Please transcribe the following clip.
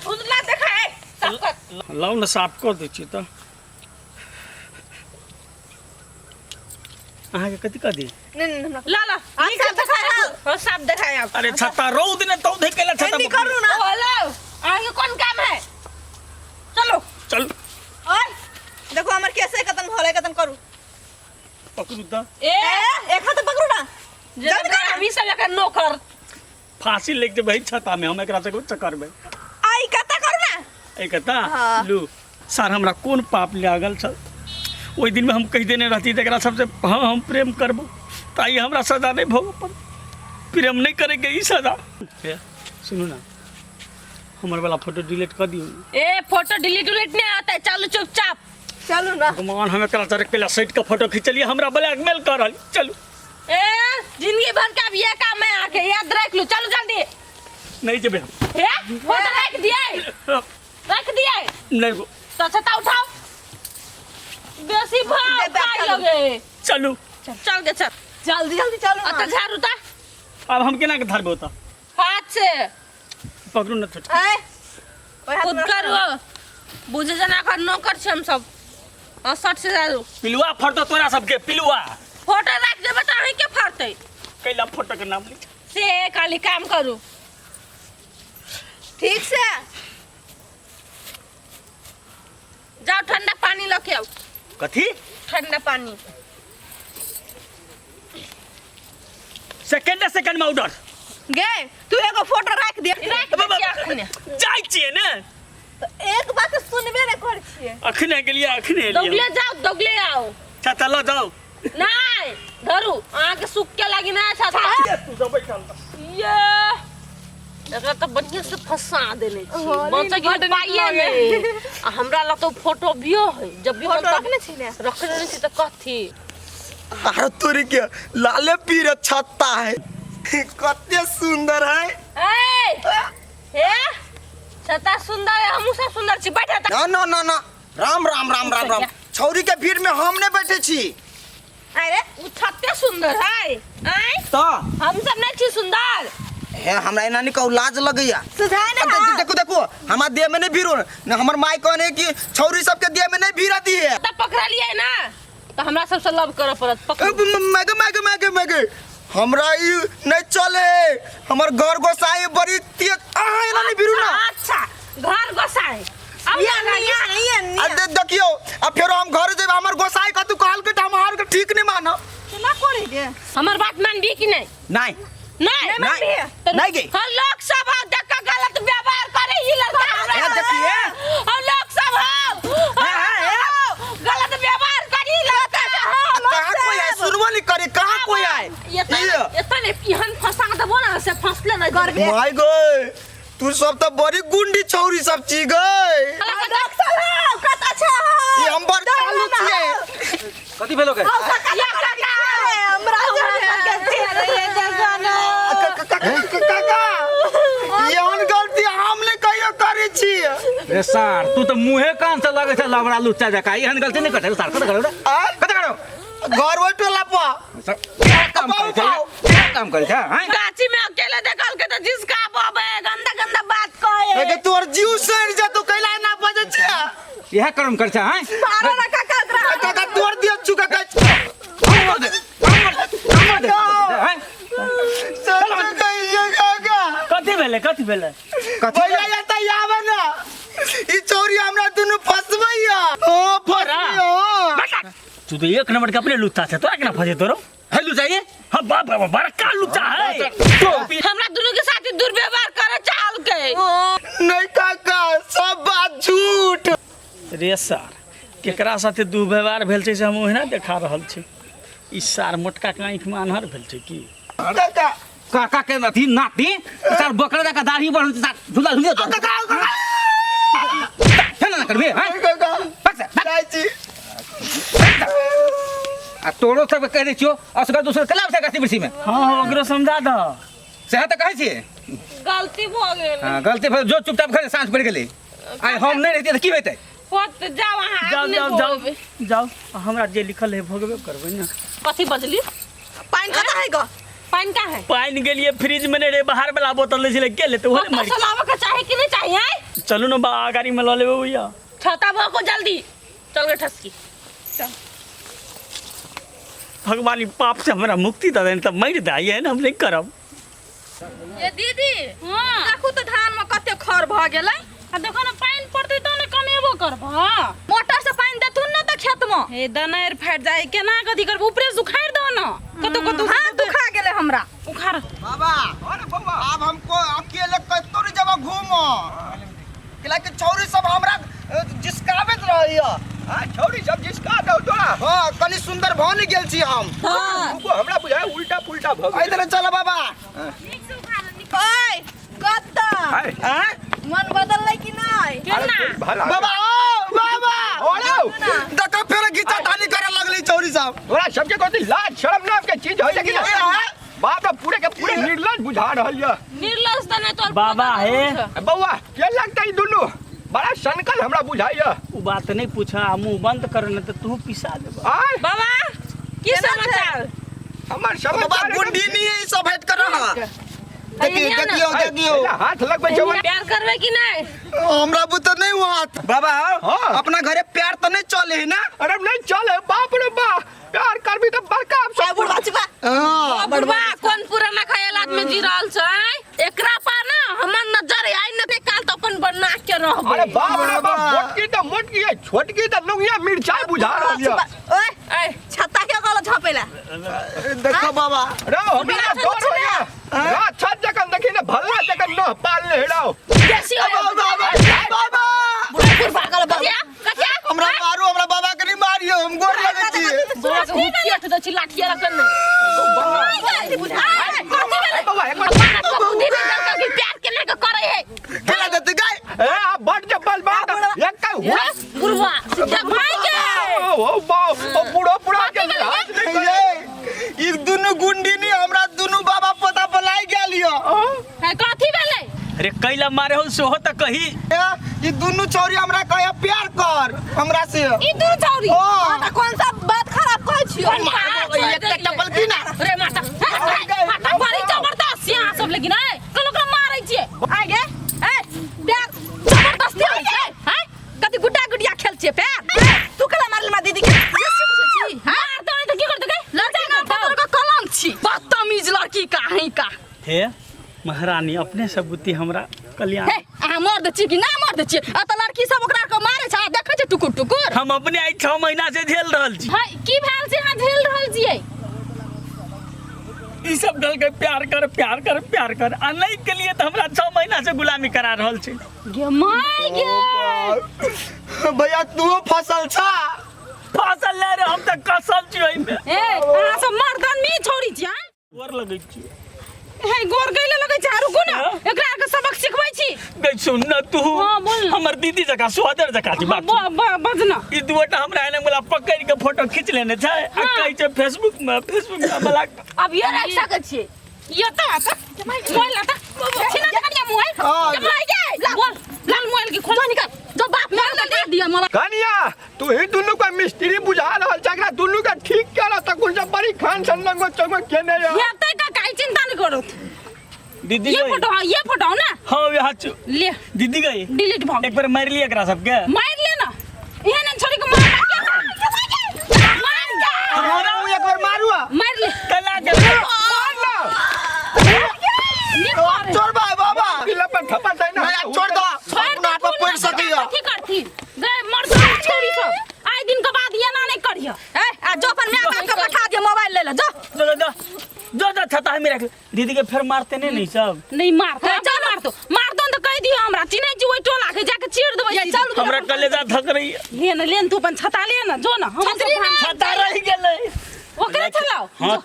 धुंधला देखा है साफ कर। लाउ ने, साफ कऽ दै छी। तऽ अहाँके कथी कह दी? नहीं नहीं, हमरा ला ला। आप साफ देखाय आओ। हाँ, साफ देखाय आप। अरे छत्ता रौद ने तौद है केला छत्ता। एनी करू ना। हेलो, आगे कौन काम है? चलो। चल। और देखो, हमर कैसे कतन भले कतन करू। पकड़ू तऽ। ए। ए, एक हाथ पकड़ू ना। जल्दी कर, अभी सब एकर नौकर। फांसी लेके जेबै छत्ता में हम एकरा से चक्कर में। आई कता करू ना। एक हाँ। लू सर, हमरा कोन पाप लागल छल? ओहि दिनमे हम कहि देने रहती तऽ एकरा सबसे हाँ हम प्रेम करबो, तऽ आइ हमरा सजा नहि भोगऽ पड़त। प्रेम नहि करैके ई सजा। हे, सुनू ने, हमर वाला फोटो डिलीट कऽ दियौ ने। ए, फोटो डिलीट उलीट नहीं आता है, चलो चुपचाप। चलू ना। भगवान, हम एकरा चरक के सैट के फोटो खिंचलिए, हमरा ब्लैकमेल कर रहल। चलू। ए, जिंदगी भर का अब ये काम है आके याद रख लो। चलो जल्दी। नहीं जेबै हम। ए, फोटो रख दिए, रख दिए। नहीं। तो छता उठाओ, बेसी भाव दे, दे, खाई चलो। लगे। चलू। चल के चल। जल्दी जल्दी चलू अत ना। झाड़ू ता। आब हम केना के धरबै ओतऽ? हाथ से। पकड़ू ने छोटकी। ए, ओहि हाथ खुद में रखू। करू, बुझे जना कर नौकर छी हम सब। हाँ, सट से झाड़ू। पिलुआ फड़तो तोरा सबके, पिलुआ। फोटो रख देबे तऽ अहीं के फड़तै। कैला फोटो के नाम लिख। से खाली काम करू। ठीक से। जाओ, ठंडा पानी लऽ के आउ। कथी? ठंडा पानी। सेकंड सेकंड में ऑर्डर। गे, तू एगो फोटो राख दे। राख दे छियै अखने। जाइ छियै ने। तऽ एक बात सुनबे ने करै छियै। अखने गेलियै, अखने एलियै। दौगले जाओ, दौगले आओ। छता लऽ जाउ। नहीं, धरू अहाँके सुख के लागी ना छता। तू सब बैठल। ये एकरा तऽ बढ़िया से फंसा देने छी। हाँ, बचै के बड्ड नीक उपाये लगे। नहि। आ हमरा लग तऽ फोटो भी है, जब भी फोटो मन तब रखने छी ने? रखने छी तऽ कथी? अरे तोरी के, लाले पीरे छत्ता है, कते सुंदर है। ए हे, छता सुंदर है, हमहूँ सब सुंदर छी, बैठ ना ना ना ना, राम राम राम राम राम, छौरी के भीड़ में हम नहीं बैठे छी। अरे। उ छते सुंदर है आय? तो हम सब नहीं छी सुंदर? हे, हमरा एना नहीं कहू, लाज लगैया। सुझाय ने। देखो देखो, हमार देह में नहीं भीड़ हो न। हमर माई कहने कि छौरी सबके देह में नहीं भीड़ आती है। तऽ पकड़ा लिए ना तऽ हमरा सबसे लव करऽ पड़त, पकड़ू। मैगे मैगे मैगे मैगे, हमरा ई नहीं चले। हमर घर गोसाई बड़ी तेज। अहाँ एना नहीं भीड़ू ना। अच्छा, घर गोसाई अब ये ना। निया ये आ निया। देखियो, आ फेरो हम घर जेब, हमर गोसाई कतू कहल के त हम हार के ठीक नहीं मानब। केना करै गे? हमर बात मानबी कि नहीं? नहीं। नहीं? नहीं मानबी। तो नहीं गे। हम लोग सब हम देख के गलत व्यवहार करे ई लड़का हमरा। ए, देखिए। हम लोग सब हम हाँ, हाँ, हम गलत व्यवहार करी लड़का हम। कहाँ कोई आए? सुनबो नहीं करे, कहाँ कोई आए? ये तो ये। ये तो नहीं, एहन फंसा देबो ना से फंसले नहीं करबे। माय गए, तू सब तो बड़ी गुंडी छौरी सब छी गए। डॉक्टर साहब, कत अच्छा हो। ई हम बड़ चालू छियै। कथी भेलो के? आओ काका, या काका। हमरा काका, एहन गलती हम नहीं कहियो करै छी। रे सार, तू तऽ मुँहे कान से लगै छै लबड़ा लुच्चा जकाँ, एहन गलती नहि करतै सार। कतऽ करो रे? आय? कतऽ करो? घर ओहि टोला पर। क्या काम करै छै? क्या काम करै छै, आँय? गाछी में अकेले देखल के तो जिसका बबे गंदा गंदा बात कहे। एके तोर जीव सड़ जेतो, कैला एना बजै छै? इएह कर्म करै छै, आँय? मारो ना काका ओकरा। काका, तोर दियो चुका काका। हमर दे, हमर दे, हमर दे, आँय? सच कहियो काका। कथी भेलै, कथी भेलै? कथी? भैया, एतऽ आवे ना, ई चोरी हमरा दुनू फसबैया। ओ फसबैया। तू तो एक नंबर के अपने लुच्चा छै, तोरा केना फंसे तोरो? है लुचाइए? हाँ बाप रे बाप, बड़का लुच्चा है। हमरा दुनू के साथ दुर्व्यवहार करे चाल के। नहीं काका, सब बात झूठ। रे सार, केकरा साथे दुर्व्यवहार भेल छै से हम ओहिना देखा रहल छी। ई सार मोटका के आँखिमे आन्हर भेल छै की? काका। काका के अथी नाती सार, बकरा जकाँ दाढ़ी बढ़ल छै सार, झूला झूलियो तो काका, काका। ना करबे, आँय? काका। भाग से, भाग। जाइ छी। आ तोरो सबके कहि दै छियौ, असगर दोसर केला छै गाछी वृक्षी में। हाँ हाँ, ओकरो समझा दह। सएह तऽ कहै छियै। गलती भऽ गेल। हाँ, गलती भेल, जो चुपचाप घर, साँझ पड़ि गेलै। आइ हम नहि रहितियै तऽ की होइतै? होत, जाओ अहाँ। जाओ। आब नहि जाओ जाओ। भोगबै। जाओ, हमरा जे लिखल है भोगबे करबै ने। कथी बजली? पानि कतऽ है गो? पानि का है? पानि गेलिए फ्रिज में नहीं रे, बाहर वाला बोतल लै छलै, के लेते? ओहो ने कतऽ मरि। से लाबऽ के चाही कि नहि चाही, आँय? चलू ने बा गाड़ी में लऽ लेबै भैया। छता भको जल्दी चल गे ठसकी। भगवान ई पाप से हमरा मुक्ति दऽ देन तऽ मरि दे, एहन हम नहि करब। ये दीदी, हाँ। देखू तऽ धान में कते खर भऽ गेलै। आ देखो ने पानि पड़तै तब ने कमेबो करबह। मोटर से पानि देथुन ने तऽ खेत में। हे दनैर फाटि जाइ, केना कथी करबह, ऊपरे से उखाड़ि दहो ने कतौ कतौ। हाथ दुखा गेलै हमरा। उखाड़। बाबा, अरे बौआ, आब हमको अकेले कतौ नहीं जब घूमो, कैला कि छौरी सब हमरा जिसकाबैत रहैया। हाँ, छौरी सब जिसका दौ तोरा। हाँ, कनी सुंदर भऽ नहि गेल छी हम। हाँ। रुको, हमरा बुझाय उल्टा पुल्टा भऽ गेल। एहि तरह चल बाबा। ओए कत्ता, हाय। आँय? मन बदललै कि नहि? केना? अरे, भला। बाबा, ओ बाबा, अरे, देखो फेर घिचा तानी करे लगली छौरी सब। तोरा सबके कथी लाज शरम नाम के चीज होइ छै कि नहि? आँय? बाप रे, पूरे के पूरे निर्लज बुझा रहल यऽ। निर्लज तऽ नहि तोहर बाबा, पोता हे। जरूर छौ। बौआ, के लगतै ई दुनू बड़ा सनकल हमरा बुझाइया। ओ बात नहीं पूछा, आ मुंह बंद कर, नहीं तो तू पिसा देबा। आय। बाबा, की केना छै? समाचार? हमर बाबा समाचार गुंडी नहीं है, ई सब हट कर रहा। देखियो, ना। देखियो, आय, देखियो। एना हाथ लगबै छै। प्यार करबै कि नहि? हमरा बुते नहीं हुआ। बाबा, हाँ। अपना घरे प्यार तो नहीं चले है ना? अरे नहीं चले, बाप रे बाप, प्यार करबी तो बड़का अफसर। ए बुढ़वा चुपा। हाँ। ओ बुढ़वा, कोन पुराना ख्याल आदमी जी रहल छै? एकरा पर ना हमर नजर आइ न काल तऽ अपन बना के रहबै। अरे बाप रे बाप, बाबा। मोटकी तो मोटकी है, छोटकी तो लुंगिया मिर्चाई बुझा रहल चुपा। यऽ। ओए, ऐ, छत्ता के कहलो झपेला? देखो बाबा। रे हमरा डर होइया, राक्षस जखन देखी ने भल्ला जखन नह पाल ले राव। बेसी हो। बाबा, बाबा, बुढ़वा कहलो बाबा। कथिया? कथिया? हमरा मारू, हमरा बाबा के नहीं मारियो, हम गोर लगै छी। बौआ के हुकिया दै छी लाठिया रखन नहि। ए बौआ, एक बार बुद्धि नहि देलकै कि प्यार केना के करै है। केना देतै गाय? ए आ बड जब्बल बात एक का हुआ। बुढ़वा देख भाई के। ओ बाप, ओ बूढ़ो पूरा के हाथ नहीं करे। ये ई दुनू गुंडी नहीं हमरा दुनू बाबा पोता पलाई गेल यो। है कथी भेलै? अरे कैला मारे हो सोहो तऽ कही। ए, ई दुनू छौरी हमरा कहे प्यार कर हमरा से। ई दुनू छौरी? हाँ। तऽ कोन सा बात खराब कहै छियौ? एकटा चप्पल की ना? रे माता, माता बड़ी जबरदस्त यहाँ सब, लेकिन है कल ओकरा मारै छियै। आइ गे, ए प्यार जबरदस्ती होइ छै? हैं, कथी गुड्डा गुडिया खेल छियै प्यार? तू केला मारल मा दीदी के? बेसी बुझै छी? मार दो नहीं तऽ की करतै गे? लड़की नाम पर तोरा कलंक छी, बदतमीज लड़की का है का। हे महारानी, अपने सब बुद्धि हमरा कल्याण। हे, अहाँ मर्द छी कि ना मर्द छी? आ तऽ लड़की सब ओकरा के मारे छै, आ देखै छै टुकुर टुकुर। हम अपने आइ 6 महीना से झेल रहल छी। है की भेल से अहाँ झेल रहल छियै? ई सब कहलकै प्यार कर, प्यार कर, प्यार कर, आ नहीं के लिए तऽ हमरा 6 महीना से गुलामी करा रहल छै। गे my गे। भैया, तू फसल छा। फसल ले रे, हम तऽ कसल छी ओहिमे। ए अहाँ सब मर्द आदमी छोड़ी छी? हाँ, गोर लगै छी। हे गोर गइले लगै छै, रुकू ने। हाँ? एकरा आर के सबक सिखबै छी। गई सुन न तू। हाँ, बोल न। हमर दीदी जकाँ सोदर जकाँ छी बाप। बजना। ई दुओटा हमरा एने वाला पकड़ के फोटो खींच लेने छै आ हाँ। कहै छै फेसबुक में, फेसबुक में वाला। अब ये राखि सकै छियै? ये तऽ आता मोबाइल आता छिना त कनिया मोबाइल। हाँ। जब गे बोल लाल मोबाइल के खोल निकाल, जो बाप मार दे दिया मला। कनिया, तू ही दुनू के मिस्त्री बुझा रहल छै, एकरा दुनू के ठीक कर तकुन से बड़ी खान सन लंगो चंगो केने या। ये तै का काई चिंता नहीं करो। दीदी ये गई। फोटो, हाँ ये फोटो ना। हाँ, यहाँ छु। ले। दीदी गई। डिलीट भ एक बार मारि लिअ एकरा सबके। मार ले ना, एहन एहन छोरी के मार के मार के। हमरा एक बार मारू। मार ले। कला के मार ना। नीक करे। छोड़ भाई बाबा। दिल पर थप्पड़ दे ना। नहीं, छोड़ दो। छोड़ अपना हाथ पर पड़ सकैया। की करथिन गए मर्द छोरी सब, आइ दिन के बाद एना नहीं करिय। ए, आ जो अपन my बाप के पठा दियो मोबाइल ले ले जो। जो जो जो जो छता में रख दीदी के, फिर मारते नहीं नहीं सब। नहीं मारतो, चल मारतो, मारतो त कह दियो हमरा चिन्है छी ओइ टोला के, जाके चीर देबै। चल। हमरा कलेजा धक रही है। ले न, ले न, तू अपन छता ले न, जो न हम छतरी सब नहि। छता रहि गेलै। ओकरे छलाओ। हाँ।